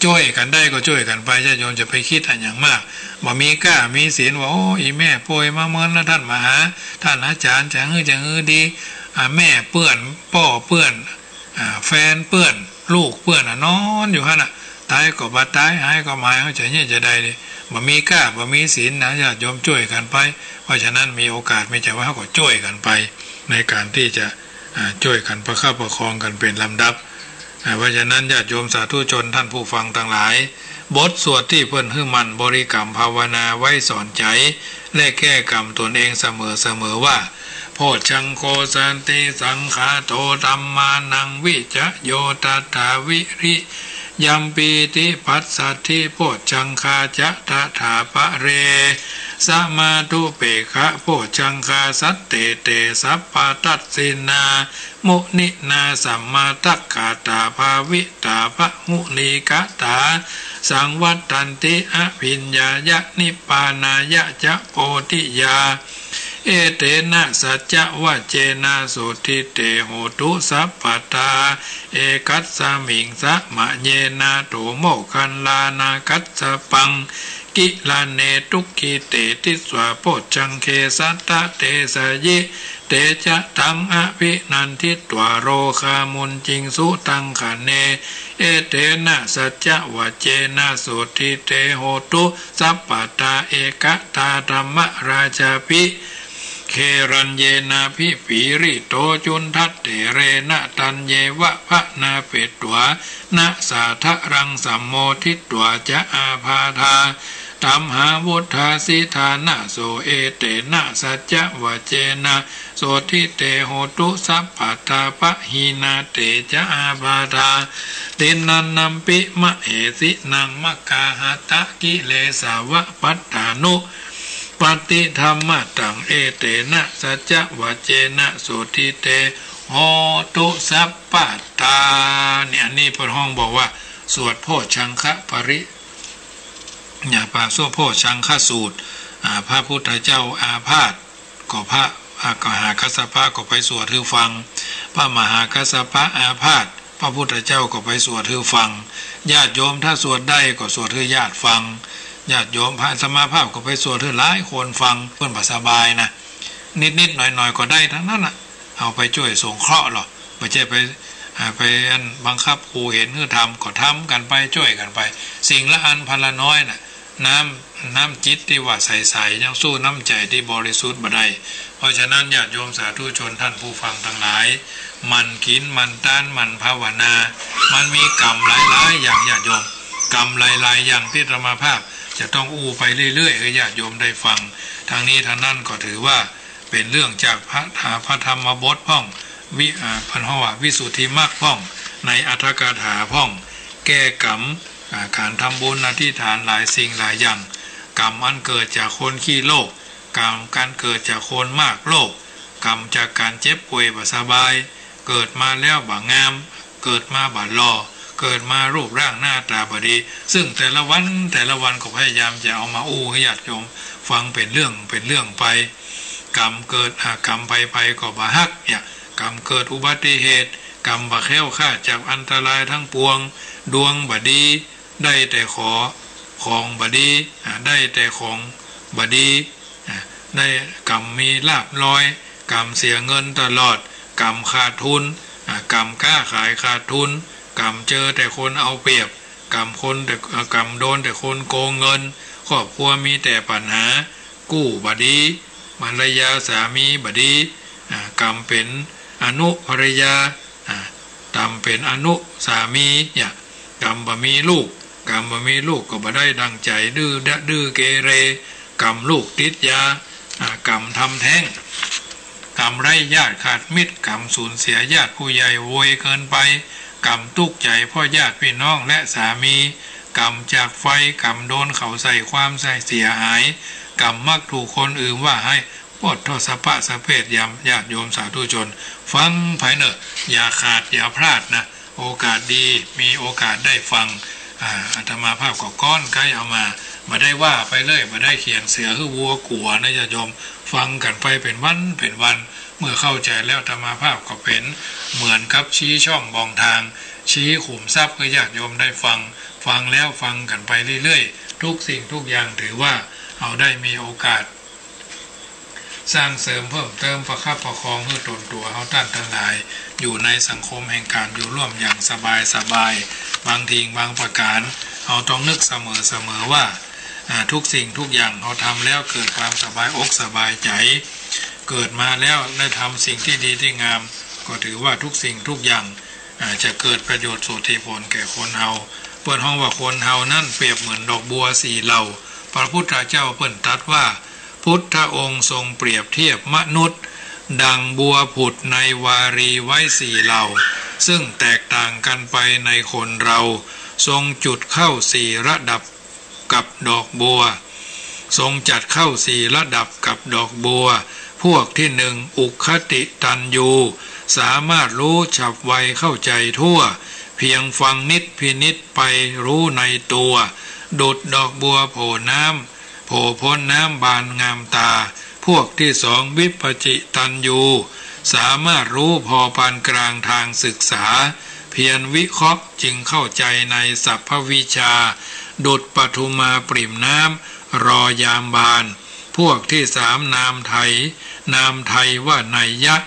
จ้วยกั๋นได้ก็จ้วยกั๋นไป ญาติโยมจะไปกึ๊ดอะหยังมาก บ่มีก้ามีศีลว่า โอ้ อี่แม่ป่วยมาเมินแล้ว ท่านมหา ท่านอาจ๋ารย์จะหื้อ จะหื้อดี อ่า แม่เปื้อน ป้อเปื้อน อ่า แฟนเปื้อน ลูกเปื้อนอะ นอนอยู่หั้นน่ะ ต๋ายก็บ่ต๋าย หายก็บ่หาย เฮาจะเยียะจาใดดี บ่มีก้า บ่มีศีลนะ ญาติโยมจ้วยกั๋นไป เพราะฉะนั้นมีโอกาสมีจ๋าว่าเฮาก็จ้วยกั๋นไป ในก๋านตี้จะ อ่า จ้วยกั๋นประคับประคองกั๋นเป๋นลำดับ อ่า เพราะฉะนั้นญาติโยมสาธุชนต้านผู้ฟังตังหลาย บทสวดตี้เปิ้นหื้อหมั่นบริกรรมภาวนาไว้สอนใจ๋ และแก้กรรมตนเองเสมอๆ ว่า โพชฌังโคสัตถิสังขาโต ธัมมานังวิจโย ตัตถาวิริยัมปีติปัสสัตถิ โพชฌังคาจะตถาปะเร สมาทุปเปกขะโพชฌังคา สัตเตเต สัพพทัสสินา มุนินา สัมมาทักขาตา ภาวิตา บะหุลีกตา สังวัตตันติ อภิญญายะ นิพพานายะจะ โพธิยา เอเตนะ สัจจะวะเจนะ โสตถิเต โหตุ สัพพทา เอกัสสะมิง สะมะเยนะ โถ โมคคัลลานะ กัสสะปัง กิลาเน ทุกขิเต ติสสา โพชฌังเข สัตตะเตสะยิ เตจะตัง อภินันทิตวา โรคามุญจิงสุตังคะเน เอเตนะ สัจจะวะเจนะ โสตถิเต โหตุ สัพพทา เอกตา ธัมมราชาภิ เขรัญเยนะ ภิปรีโต จุณฑัตเถเรนะ ตัญเยวะ พะนาเปตวา นะสาทะรัง สัมโมทิตวา จะ อาพาธา ธัมมาวุฏฐาสิทานะ โส เอเตนะ สัจจะวะเจนะ โสตถิเต โหตุ สัพพทา ปะฮีนาเต จะ อาพาธา ติณณัมปิ มะเหสินัง มะกาหะตะ กิเลสาวะ ปัตตานุ ปัตติธัมมะตัง เอเตนะ สัจจะวะเจนะ โสตถิเต โหตุ สัพพทา เนี่ย อันนี้เปิ้นฮ้องบอกว่า สวดโพชฌังคปริ เนี่ย ปะ สวดโพชฌังคสูตร อ่า พระพุทธเจ้าอาพาธ ก็พระ อ่า มหากัสสปะก็ไปสวดหื้อฟัง พระมหากัสสปะอาพาธ พระพุทธเจ้าก็ไปสวดหื้อฟัง ญาติโยมถ้าสวดได้ก็สวดหื้อญาติฟัง ญาติโยม พระอาตมาภาพก็ไปสวดหื้อหลายคนฟัง เปิ้นบ่สบายนะ นิดๆ หน่อยๆ ก็ได้ตังนั้นน่ะ เอาไปจ้วยสงเคราะห์ลอ บ่ใจ้ไป อ่า ไปอันบังคับครูเห็นหื้อทำ ก็ทำกั๋นไป จ้วยกั๋นไป สิ่งละอันพันละน้อยน่ะ น้ำ น้ำจิตตี้ว่าใสๆ ยังสู้น้ำใจ๋ตี้บริสุทธิ์บ่ได้ เพราะฉะนั้นญาติโยมสาธุชนต้านผู้ฟังตังหลาย หมั่นกิ๋น หมั่นตาน หมั่นภาวนา มันมีกรรมหลายๆ อย่างญาติโยม กรรมหลายๆ อย่างตี้อาตมาภาพจะต้องอู้ไปเรื่อยๆ หื้อญาติโยมได้ฟัง ตังนี้ตังนั้นก็ถือว่า เป๋นเรื่องจากพระ พระธรรมบทพ่อง วิ อ่า เปิ้นฮ้องว่าวิสุทธิมรรคพ่อง ในอรรถกถาพ่อง แก้กรรม อ่า ก๋านทำบุญอธิษฐานหลายสิ่งหลายอย่าง กรรมอันเกิดจากคนขี้โลภ กรรมอันเกิดจากคนมากโลภ กรรมจากก๋านเจ็บป่วยบ่สบาย เกิดมาแล้วบ่งาม เกิดมาบ่หล่อ เกิดมารูปร่างหน้าต๋าบ่ดี ซึ่งแต่ละวันแต่ละวันก็พยายามจะเอามาอู้หื้อญาติโยมฟังเป๋นเรื่องเป๋นเรื่องไป กรรมเกิด อ่า กรรมใผๆ ก็บ่ฮัก เนี่ย กรรมเกิดอุบัติเหตุ กรรมบ่แคล้วคลาดจากอันตรายตังปวง ดวงบ่ดี ได้แต่ขอ ของบ่ดี อ่า ได้แต่ของบ่ดี อ่า ได้ กรรมมีลาภลอย กรรมเสียเงินตลอด กรรมขาดทุน อ่า กรรมก๊าขายขาดทุน กรรมเจอแต่คนเอาเปรียบ กรรมคนแต่ อ่า กรรมโดนแต่คนโกงเงิน ครอบครัวมีแต่ปัญหา กู้บ่ดี ภรรยาสามีบ่ดี อ่า กรรมเป๋นอนุภรรยา อ่า กรรมเป๋นอนุสามี เนี่ย กรรมบ่มีลูก กรรมบ่มีลูกก็บ่ได้ดั่งใจ๋ ดื้อดะ ดื้อเกเร กรรมลูกติดยา อ่า กรรมทำแท้ง กรรมไร้ญาติขาดมิตร กรรมสูญเสียญาติผู้ใหญ่ไวเกินไป กรรมตุ๊กข์ใจ๋เพราะญาติพี่น้องและสามี กรรมจากไฟ กรรมโดนเขาใส่ความเสียหาย กรรมมักถูกคนอื่นว่าฮ้าย โพดโธ่ สัพพะสัพเพท ญาติโยมสาธุชน ฟังไปเน่อ อย่าขาดอย่าพลาดนะ โอกาสดี มีโอกาสได้ฟัง อ่า อาตมาภาพก็ก้อนไก๊เอามา บ่ได้ว่าไปเรื่อย บ่ได้เขียนเสือหื้อวัวกั๋วนะญาติโยม ฟังกั๋นไปเป๋นวันเป๋นวัน เมื่อเข้าใจ๋แล้วอาตมาภาพก็เป๋นเหมือนกับชี้ช่องบอกทาง ชี้ขุมทรัพย์หื้อญาติโยมได้ฟัง ฟังแล้วฟังกั๋นไปเรื่อยๆ ทุกสิ่งทุกอย่างถือว่าเฮาได้มีโอกาส สร้างเสริมเพิ่มเติมประคับประคองหื้อต๋นตั๋วเฮาต้านตังหลาย อยู่ในสังคมแห่งก๋านอยู่ร่วมอย่างสบายสบาย บางทีบางประก๋าน เฮาต้องนึกเสมอเสมอว่า อ่า ทุกสิ่งทุกอย่างเฮาทำแล้วเกิดความสบายอกสบายใจ๋ เกิดมาแล้วได้ทำสิ่งตี้ดีตี้งาม ก็ถือว่าทุกสิ่งทุกอย่าง อ่า จะเกิดประโยชน์โสติผลแก่คนเฮา เปิ้นฮ้องว่าคนเฮานั้นเปรียบเหมือนดอกบัวสี่เหล่า พระพุทธเจ้าเปิ้นตรัสว่า พุทธองค์ทรงเปรียบเทียบมนุษย์ ดังบัวผุดในวารีไว้สี่เหล่า ซึ่งแตกต่างกันไปในคนเรา ทรงจุดเข้าสี่ระดับกับดอกบัว ทรงจัดเข้าสี่ระดับกับดอกบัว พวกที่หนึ่ง อุคติตัญญู สามารถรู้ฉับไวเข้าใจ๋ทั่ว เพียงฟังนิดพินิจไปรู้ในตัว ดุจดอกบัวโผล่น้ำ โผล่พ้นน้ำบานงามตา พวกที่สอง วิปปจิตัญญู สามารถรู้พอปานกลางทางศึกษา เพียรวิเคราะห์จึงเข้าใจ๋ในสัพพวิชชา ดุจปทุมาปริ่มน้ำ รอยามบาน พวกที่สาม นามไทย นามไทยว่านัยยะ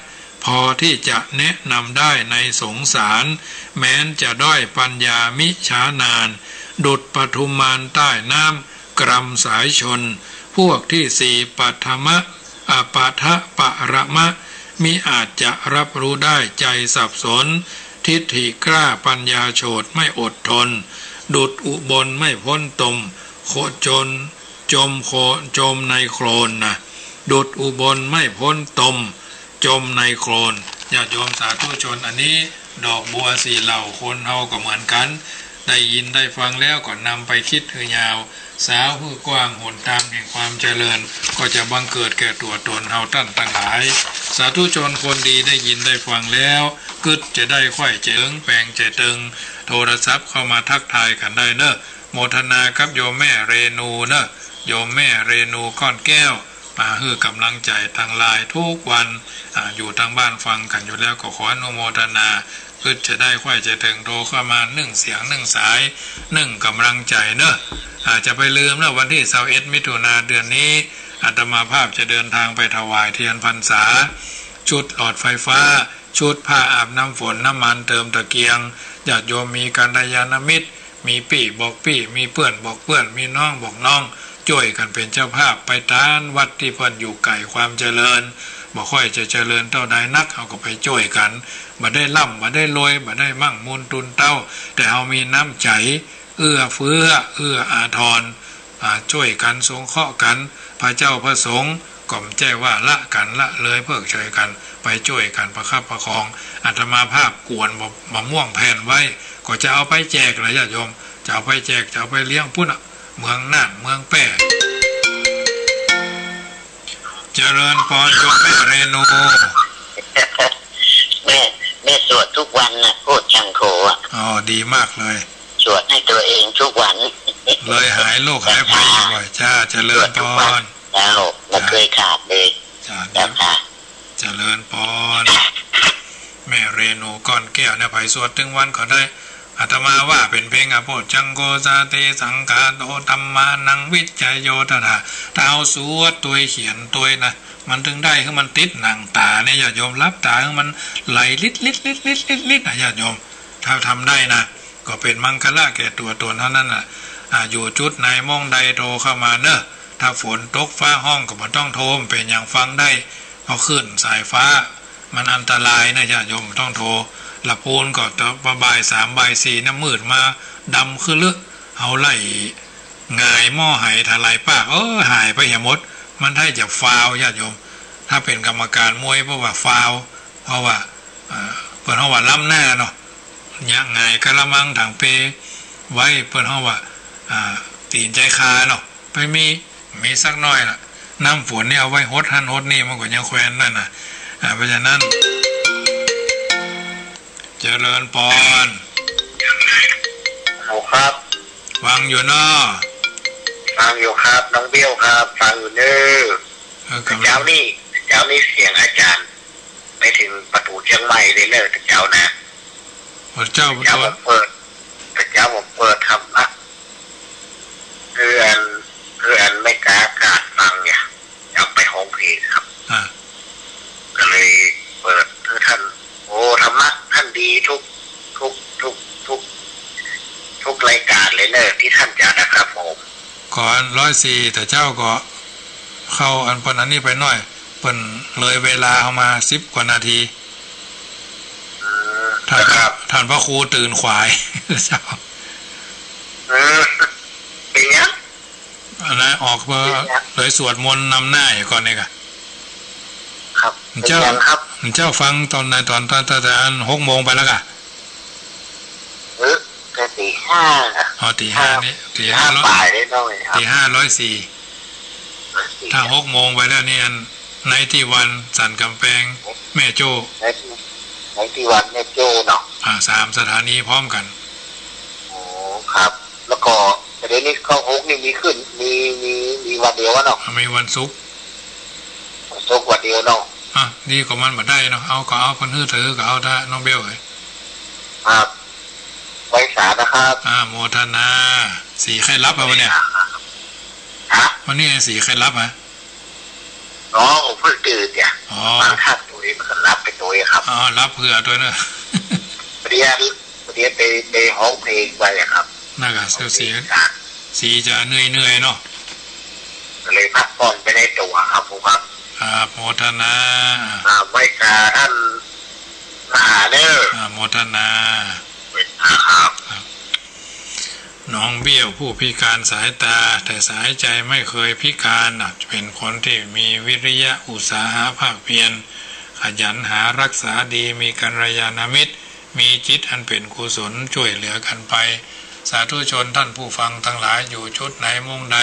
พอที่จะแนะนำได้ในสงสาร แม้นจะด้อยปัญญามิช้านาน ดุจปทุมานใต้น้ำ กรำสายชน พวกที่สี่ ปัทมะ อปัทะปะระมะ มิอาจจะรับรู้ได้ใจ๋สับสน ทิฏฐิกล้าปัญญาโฉดไม่อดทน ดุจอุบลไม่พ้นตม โคจน จมโค จมในโคลนนะ ดุจอุบลไม่พ้นตม จมในโคลน ญาติโยมสาธุชน อันนี้ดอกบัวสี่เหล่า คนเฮาก็เหมือนกั๋น ได้ยินได้ฟังแล้วก็นำไปกึ๊ดหื้อยาว สาวหื้อกว้าง หนตางแห่งความเจริญ ก็จะบังเกิดแก่ตั๋วต๋นเฮาต้านตังหลาย สาธุชนคนดีได้ยินได้ฟังแล้ว กึ๊ดจะได้ใค่เจิง แป๋งใจ๋เติง โทรศัพท์เข้ามาทักทายกั๋นได้เนาะ โมทนากับโยมแม่เรนูเนาะ โยมแม่เรนูก้อนแก้ว มาหื้อก๋ำลังใจ๋ตังหลายกู้วัน อ่า อยู่ตางบ้านฟังกั๋นอยู่แล้วก็ขออนุโมทนา กึ๊ดจะได้ใค่จะเถิง โทรเข้ามานึ่งเสียงนึ่งสาย นึ่งก๋ำลังใจ๋เนาะ อ่า จะไปลืมเนาะ วันตี้ซาวเอ็ดมิถุนาเดือนนี้ อาตมาภาพจะเดินตางไปถวายเตียนพรรษา ชุดหลอดไฟฟ้า ชุดผ้าอาบน้ำฝน น้ำมันเติมตะเกียง ญาติโยมมีกัลยาณมิตร มีปี้บอกปี้ มีเปื้อนบอกเปื้อน มีน้องบอกน้อง จ้วยกั๋นเป๋นเจ้าภาพ ไปตานวัดตี้เปิ้นอยู่ไก๋ความเจริญ บ่ค่อยจะเจริญเต้าใดนัก เฮาก็ไปจ้วยกั๋น บ่ได้ร่ำ บ่ได้รวย บ่ได้มั่งมูลตูนเต้า แต่เฮามีน้ำใจ๋ เอื้อเฟื้อ เอื้ออาทร อ่า จ้วยกั๋น สงเคราะห์กั๋น พระเจ้าพระสงฆ์ก็บ่ใจ้ว่าละกั๋น ละเลยเพิกเฉยกั๋น ไปจ้วยกั๋นประคับประคอง อาตมาภาพกวนบ่ บ่ม่วงแผ่นไว้ ก็จะเอาไปแจกนะญาติโยม จะเอาไปแจก จะเอาไปเลี้ยงปุ้นน่ะ เมืองน่าน เมืองแป้ เจริญปอนโยมแม่เรนู แม่ แม่สวดทุกวันน่ะ โพชฌังโฆอ่ะ อ๋อ ดีมากเลย สวดให้ตัวเองทุกวัน เลยหายโรคหายภัยบ่อย จ้า เจริญปอน เจ้า บ่เกยขาดเลย จ้า เจ้าค่ะ เจริญปอน แม่เรนูก้อนแก้วเนี่ย ใผสวดตึงวันก็ได้ อาตมาว่าเป๋นเพลงอะ โพชฌังโฆ สาเต สังขาโต ธัมมานัง วิจโย ตถา ถ้าเฮาสวดตวยเขียนตวยนะ มันตึงได้หื้อมันติดหนังต๋าเนี่ยญาติโยม หลับต๋าหื้อมันไหลลิดลิดลิดลิดลิดลิดนะญาติโยม ถ้าทำได้นะ ก็เป๋นมังคละแก่ตั๋วต๋นเฮานั้นน่ะ อ่า อยู่จุดใดม่องใดโทรเข้ามาเนาะ ถ้าฝนตกฟ้าฮ้องก็บ่ต้องโทร บ่เป๋นหยัง ฟังได้ เพราะคลื่นสายฟ้ามันอันตรายนะญาติโยม บ่ต้องโทร ละปูนก็ตะ บ่ายสามบ่ายสี่เนี่ยมืดมาดำคึลึ เฮาไล่หงายหม้อไหทลายปาก เออ หายไปเหียหมด มันใท้จะฟาวญาติโยม ถ้าเป๋นกรรมการมวยเปิ้นว่าฟาว เพราะว่า อ่า เปิ้นฮ้องว่าล้ำหน้าเนาะ เนี่ยหงายกะละมังถังเปไว้ เปิ้นฮ้องว่า อ่า ตี๋นใจ๊คาเนาะ ไปมี มีสักหน้อยล่ะ น้ำฝนนี่เอาไว้หดหั้นหดนี่ มันก็ยังแควนนั่นน่ะ อ่า เพราะฉะนั้น เจริญปอน ฮัลโหลครับ ฟังอยู่เนาะ ฟังอยู่ครับ น้องเบี้ยวครับ ฟังอยู่เน้อ เออ ครับ เจ๊านี่ เจ๊านี่เสียงอาจ๋ารย์ ไปเถิงประตู๋เจียงใหม่เลยเน้อ เจ๊านะ พระเจ้า พระ เจ๊า เจ้า ผมเปิด เจ๊า ผมเปิดธรรมะ คืออัน คืออันไม่กล้ากราบฟังเนี่ย อยากไปฮ้องเพลงครับ อ่า ก็เลยเปิด คือท่าน โอ้ ธรรมะท่านดีทุก ทุก ทุก ทุก ทุกรายการเลยเนอะ ที่ท่านจัดนะครับผม ก่อนร้อยสี่ แต่เจ้าก็เข้าอันเปิ้นอันนี้ไปหน้อย เปิ้นเลยเวลาเข้ามาสิบกว่านาที อืม ท่าน นะครับ ท่านพระครูตื่นขวาย เจ้า อืม เป๋นหยัง อันนั้นออกมา เป๋นหยัง เลยสวดมนต์นำหน้าอยู่ก่อนนี่กะ ครับ เจ้า เป๋นหยังครับ เจ้าฟังตอนไหน ตอน ตอน ตอน ตอนหกโมงไปแล้วกะ เออ แต่ตีห้า อ๋อ ตีห้า ห้า นี่ ตีห้า ตีห้า แล้ว ปลายได้หน่อยครับ ตีห้าร้อยสี่ ร้อยสี่ ถ้าหกโมงไปแล้วนี่ อัน ไนตี้วัน สันกำแปง แม่โจ้ ไนตี้ ไนตี้วัน แม่โจ้เนาะ อ่า สามสถานีพร้อมกั๋น โอ้ ครับ แล้วก็ประเดี๋ยวนี้เก้าหกนี่มีขึ้น มี มี มีวันเดียวอะเนาะ มีวันศุกร์ วันศุกร์วันเดียวเนาะ อ่ะ ดีกว่ามันบ่ได้เนาะ เอาก็เอา เปิ้นหื้อถือก็เอา ถ้าน้องเบลเอ้ย ครับ ไหว้สานะครับ อ่า โมทนา สีใค่ลับอะวันนี้ ฮะ วันนี้สีใค่ลับอะ อ๋อ ผมเพิ่งตื่นเนี่ย อ๋อ บางท่านตัวเองมันก็ลับไปตัวเองครับ อ๋อ ลับเผื่อตวยเนอะ พอดี พอดีไป ไปฮ้องเพลงไปอะครับ นั่นกะ ฮ้องเพลง สี สีจะเหนื่อยๆเนาะ ก็เลยพักผ่อนไปในตัวครับผมครับ ครับ โมทนา ครับ ไหว้สาท่านมหาเนอะ อ่า โมทนา ไหว้สาครับ ครับ น้องเบลผู้พิการสายตา แต่สายใจไม่เคยพิการนะ เป็นคนที่มีวิริยะอุตสาหะภาคเพียร ขยันหารักษาดี มีกัลยาณมิตร มีจิตอันเป็นกุศลช่วยเหลือกันไป สาธุชนท่านผู้ฟังทั้งหลาย อยู่จุดไหนมุมใด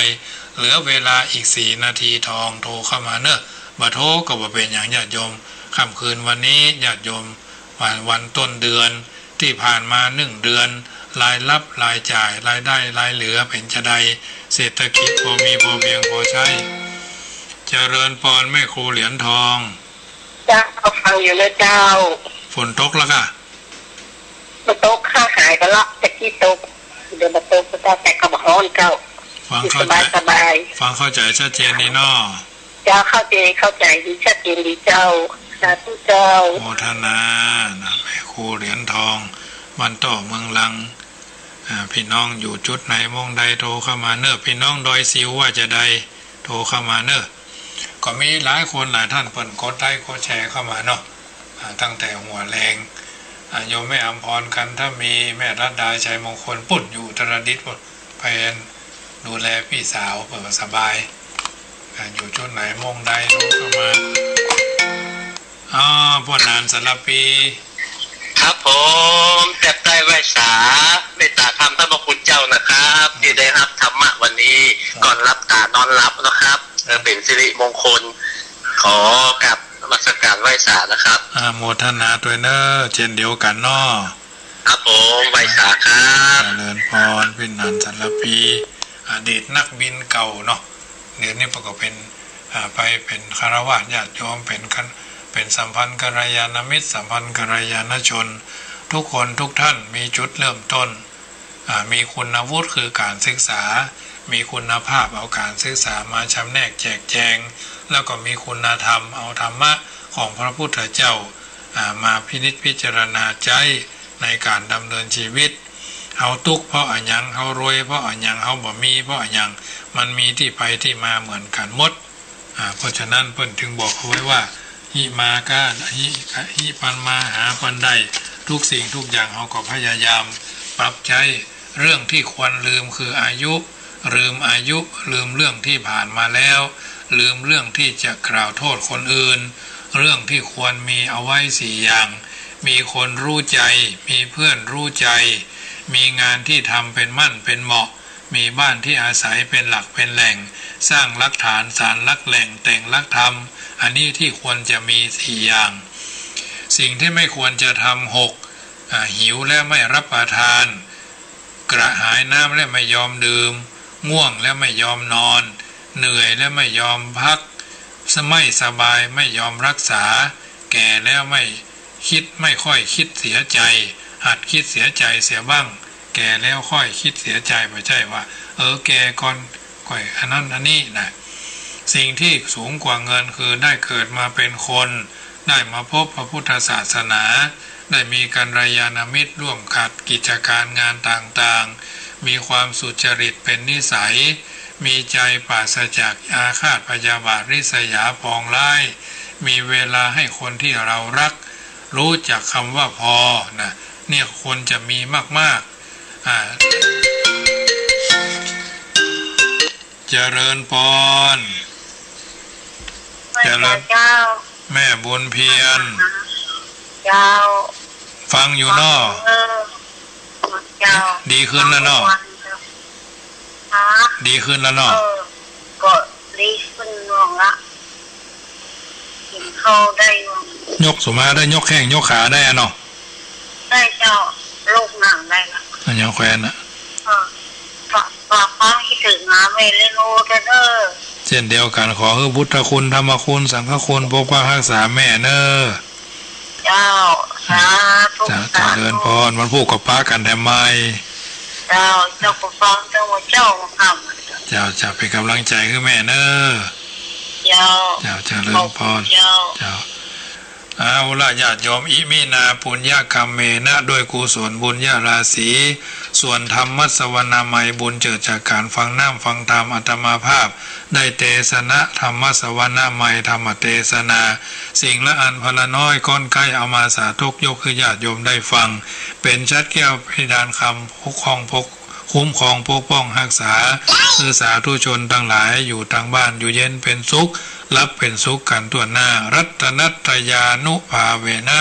เหลือเวลาอีกสี่นาทีทอง โทรเข้ามาเนอะ บ่โทรก็บ่เป๋นหยังญาติโยม ค่ำคืนวันนี้ญาติโยม วัน วันต้นเดือน ตี้ผ่านมาหนึ่งเดือน รายรับรายจ่าย รายได้รายเหลือเป๋นจาใด เศรษฐกิจพอมีพอเพียงพอใช้ เจริญปอนแม่ครูเหรียญทอง เจ้า ฟังอยู่นะเจ้า ฝนตกแล้วกะ บ่ตก ข้าหายไปละ แต่กี้ตก เดี๋ยวบ่ตกเจ้า แต่ก็บ่ฮ้อนเจ้า ฟังเข้าใจ๋ สบายๆ ฟังเข้าใจ๋ชัดเจนดีเนาะ เจ้า เข้าใจ๋ เข้าใจ๋ดี ชัดเจนดีเจ้า สาธุเจ้า โมทนานะ แม่ครูเหรียญทอง บ้านต้อ เมืองลัง อ่า พี่น้องอยู่จุดไหนมุมใดโทรเข้ามาเนอะ พี่น้องดอยสิวว่าจาใด โทรเข้ามาเนอะ ก็มีหลายคนหลายท่านเปิ้นกดไลก์กดแชร์เข้ามาเนาะ อ่า ตั้งแต่หัวแลง อ่า โยมแม่อำพร กันทมี แม่รัตดา ชัยมงคล ปุ้นอยู่อุตรดิตถ์ปุ้น ไปดูแลปี้สาว เปิ้นบ่สบาย อ่า อยู่จุดไหนมุมใดโทรเข้ามา อ๋อ ป้อหนานสารภี ครับผม แตบใต้ไหว้สา เมตตาธรรมท่านพระคุณเจ้านะครับ ตี้ได้ฮับธรรมะวันนี้ ครับ ก่อนหลับตานอนหลับนะครับ เออ เป๋นสิริมงคล ขอกราบนมัสการไหว้สานะครับ อ่า โมทนาตวยเนอะ เจ้นเดียวกั๋นเนาะ ครับผม ไหว้สาครับ เจริญปอน ปี้หนานสารภี อดีตนักบินเก่าเนาะ เดี๋ยวนี้เปิ้นก็เป๋น อ่า ไปเป๋นฆราวาสญาติโยม เป๋นคัน เป๋นสัมพันธ์กัลยาณมิตร สัมพันธ์กัลยาณชน ทุกคนทุกท่านมีจุดเริ่มต้น อ่า มีคุณวุฒิคือการศึกษา มีคุณภาพเอาการศึกษามาชำแนกแจกแจง แล้วก็มีคุณธรรมเอาธรรมะของพระพุทธเจ้า อ่า มาพินิจพิจารณาใจ๊ในการดำเนินชีวิต เฮาตุ๊กข์เพราะอะหยัง เฮารวยเพราะอะหยัง เฮาบ่มีเพราะอะหยัง มันมีตี้ไปตี้มาเหมือนกั๋นหมด อ่า เพราะฉะนั้นเปิ้นจึงบอกเอาไว้ว่า หิมาก้า หิ หิปันมา หาปันได้ ทุกสิ่งทุกอย่างเฮาก็พยายามปรับใจ๊ เรื่องที่ควรลืมคืออายุ ลืมอายุ ลืมเรื่องที่ผ่านมาแล้ว ลืมเรื่องที่จะกล่าวโทษคนอื่น เรื่องที่ควรมีเอาไว้สี่อย่าง มีคนรู้ใจ มีเพื่อนรู้ใจ มีงานที่ทำเป๋นมั่นเป๋นเหมาะ มีบ้านที่อาศัยเป๋นหลักเป๋นแหล่ง สร้างหลักฐาน สานหลักแหล่ง แต่งหลักธรรม อันนี้ที่ควรจะมีสี่อย่าง สิ่งที่ไม่ควรจะทำ หก อ่า หิวแล้วไม่รับประทาน กระหายน้ำและไม่ยอมดื่ม ง่วงและไม่ยอมนอน เหนื่อยและไม่ยอมพัก ไม่สบายไม่ยอมรักษา แก่แล้วไม่คิด ไม่ค่อยคิดเสียใจ หัดคิดเสียใจเสียบ้าง แก่แล้วค่อยคิดเสียใจ บ่ใจ้ว่า เออ แก่ก่อน ก่อยอันนั้นอันนี้นะ สิ่งที่สูงกว่าเงินคือได้เกิดมาเป็นคน ได้มาพบพระพุทธศาสนา ได้มีกัลยาณมิตรร่วมขัดกิจการงานต่างๆ มีความสุจริตเป็นนิสัย มีใจปราศจากอาฆาตพยาบาทริษยาปองร้าย มีเวลาให้คนที่เรารัก รู้จักคำว่าพอนะ เนี่ยควรจะมีมากๆ อ่า เจริญพร เจริญ เจ้า แม่บุญเพียร เจ้า ฟังอยู่เนาะ เออ เจ้า ดีขึ้นแล้วเนาะ ฮะ ดีขึ้นแล้วเนาะ เออ ก็ดีขึ้นลงละ กิ๋นข้าวได้อยู่ ยกสุมาได้ ยกแข้งยกขาได้อะเนาะ ได้เจ้า ลุกนั่งได้ละ อันยังแควนน่ะ เออ ฝาก ฝากความคิดถึงหาแม่เลี้ยงลูกด้วยเด้อ เช่นเดียวกั๋น ขอหื้อพุทธคุณ ธรรมคุณ สังฆคุณ ปกปักฮักษาแม่เน้อ เจ้า สาธุ เจ้า สาธุ เจริญพร วันพูกก็ปะกั๋นแถมใหม่ เจ้า เจ้าก็ฟังเจ้าว่าเจ้ามาคำ เจ้า เจ้า เป๋นก๋ำลังใจ๋หื้อแม่เน้อ เจ้า เจ้า เจริญพร ขอบคุณเจ้า เจ้า เอาละญาติโยม อิมินาปุญญกัมเมนะ ด้วยกุศลบุญญาราศี ส่วนธรรมสวนามัย บุญเจิดจากก๋านฟังน้ำฟังธรรม อาตมาภาพได้เตสนะธรรมสวนามัย ธรรมเตสนา สิ่งละอันพละน้อย ก้อนใก้เอามาสาธกยกหื้อญาติโยมได้ฟัง เป๋นฉัตรแก้วเพดานคำ ปกครองปก คุ้มครองปกป้องฮักษา หื้อสาธุชนตังหลายอยู่ตังบ้านอยู่เย็นเป๋นสุข หลับเป๋นสุขกั๋นทั่วหน้า รัตนัตตยานุภาเวนะ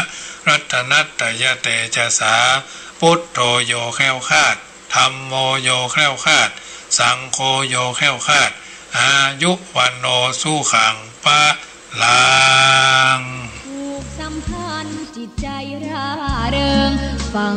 รัตนัตตยเตจสา พุทโธโยแคล้วคลาด ธัมโมโยแคล้วคลาด สังโฆโยแคล้วคลาด อายุวัณโณสุขังพะลัง ผูกสัมพันธ์จิตใจ๋ร่าเริง ฟัง